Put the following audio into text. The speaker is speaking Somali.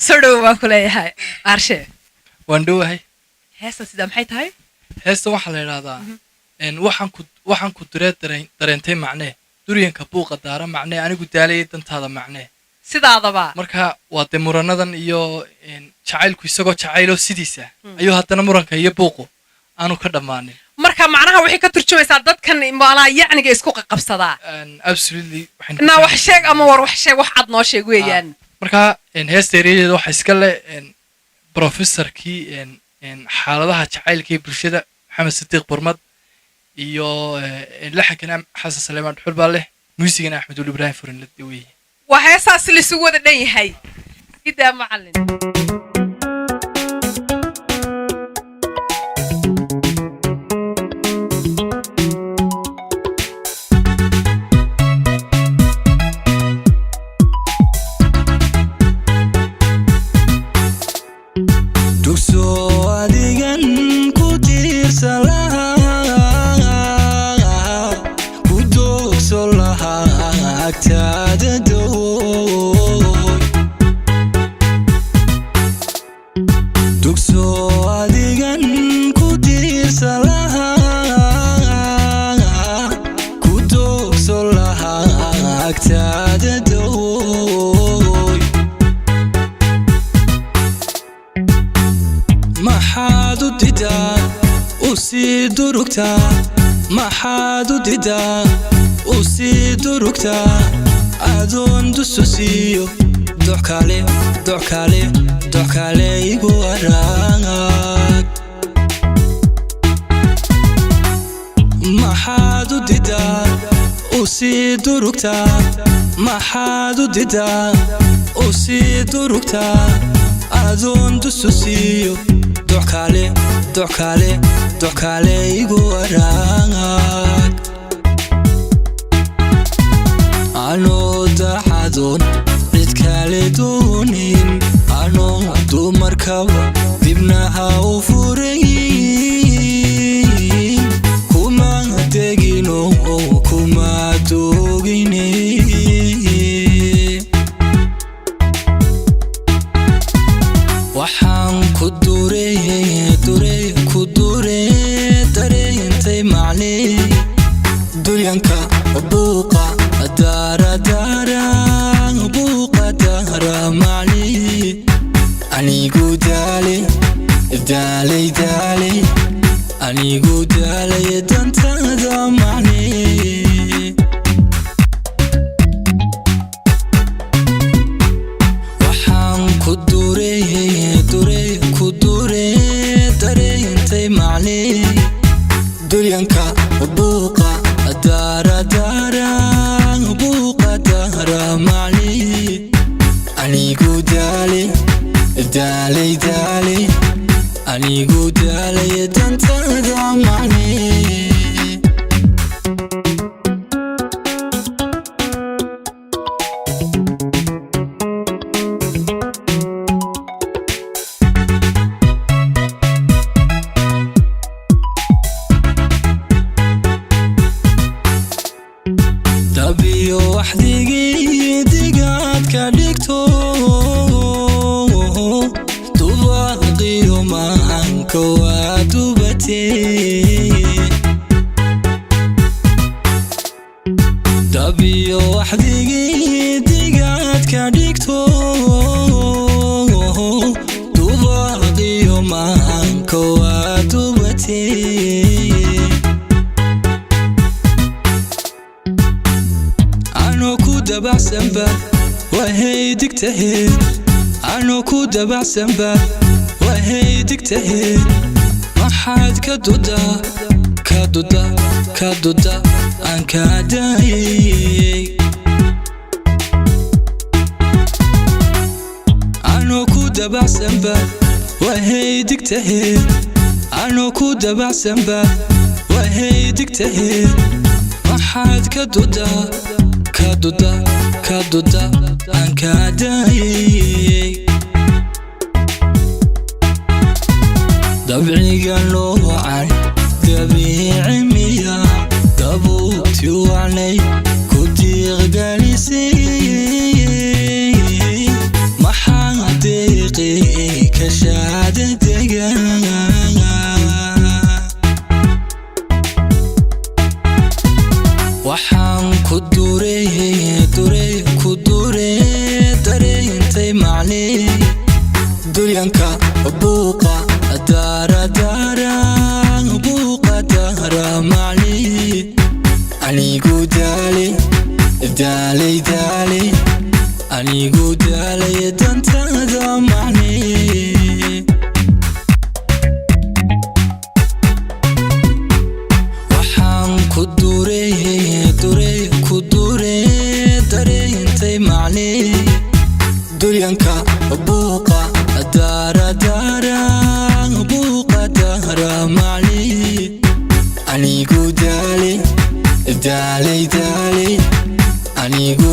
Soo dhowo baan ku leeyahay, Aarshe. Waan dhowahay. Heestan sidaa maxay tahay? Heestan waxaa la idhahdaa waxaan ku duree dareentay macnee, duryanka buuqa daara macnee, anigu daalayay dantaada macnee. Sidaadaba. Marka waa dee muranadan iyo jacaylku isagoo jacayloo sidiisa ayuu haddana muranka iyo buuqu aanu ka dhammaanin. Marka macnaha waxay ka turjumaysaa dadkan maalaa yacniga isku qaqabsadaa. Absolutely, waxaynu Na wax sheeg ama war wax sheeg, wax cad noo sheeg weeyaan. Marka heesta ereyadeeda waxaa iska leh professorkii xaaladaha jacaylka ee bulshada, Maxamed Sidiiq Burmad, iyo laxankana Xasan Saleemaan Dhuxul baa leh, muusigana Axmed Ul Ibraahim Furinlad weeye. Waa heesaas laisugu wada dhan yahay. Sidaa, macallin. Dugso adigan ku tiirsan lahaa, ku doogso lahaa agtaada dooy. Dugso adigan ku tiirsan lahaa, ku doogso lahaa agtaada dooy. Maxaad u didaa u sii durugtaa? Maxaad u didaa u sii durugtaa adoon dusu siiyo doc kale, doc kale, doc kale igu arag? Maxaad u didaa u sii durugtaa? Maxaad u didaa u sii durugtaa adoon dusu siiyo doc kale, doc kale, doc kale igu arag? Anoo daxadoon cid kale doonin, anoo dumarkaba dibnaha u furay, kuma degino, kuma doogine. Waxaan ku dure dure ku dure dareentay macne, duryanka buuqa daara daara buuqa daara macne, anigu daale daalay daalay, anigu daalay dantada macne. Waxaan ku dure dure ku dure dareentay macne, duryanka buuqa daara daara buuqa daara macne, anigu daalay daalay daalay, anigu daalay dantada macne. Dabiyo waxdigii digaad ka dhigto, dubaaqiyo maanka waa dubatee. Dabiyo waxdigii digaad ka dhigto, dubaaqiyo maanka waa dubatee. Anoo ku dabacsanba wahay digtahe, anoo ku dabacsanba wahay digtahe. Maxaad ka dudaa, ka duda, ka duda aan kaa daayay? Anoo ku dabacsanba wahay digtahe, anoo ku dabacsanba wahay digtahe. Maxaad ka dudaa, ka duda, ka duda aan kaa daayay? Dabciga noocan dabiici miya? Dabuubti wacnay ku diiqgalisay, maxaa Waxaan ku duray duray ku duray dareentay macnii duryanka buuqa daara daara buuqa daara macnii anigu daalay daalay daalay anigu daalay dantaada macnii. Waxaan ku duray duray ku duray dareentay macnii duryanka buuqa daara daara buuqa daara macnii anigu daalay daalay daalay anigu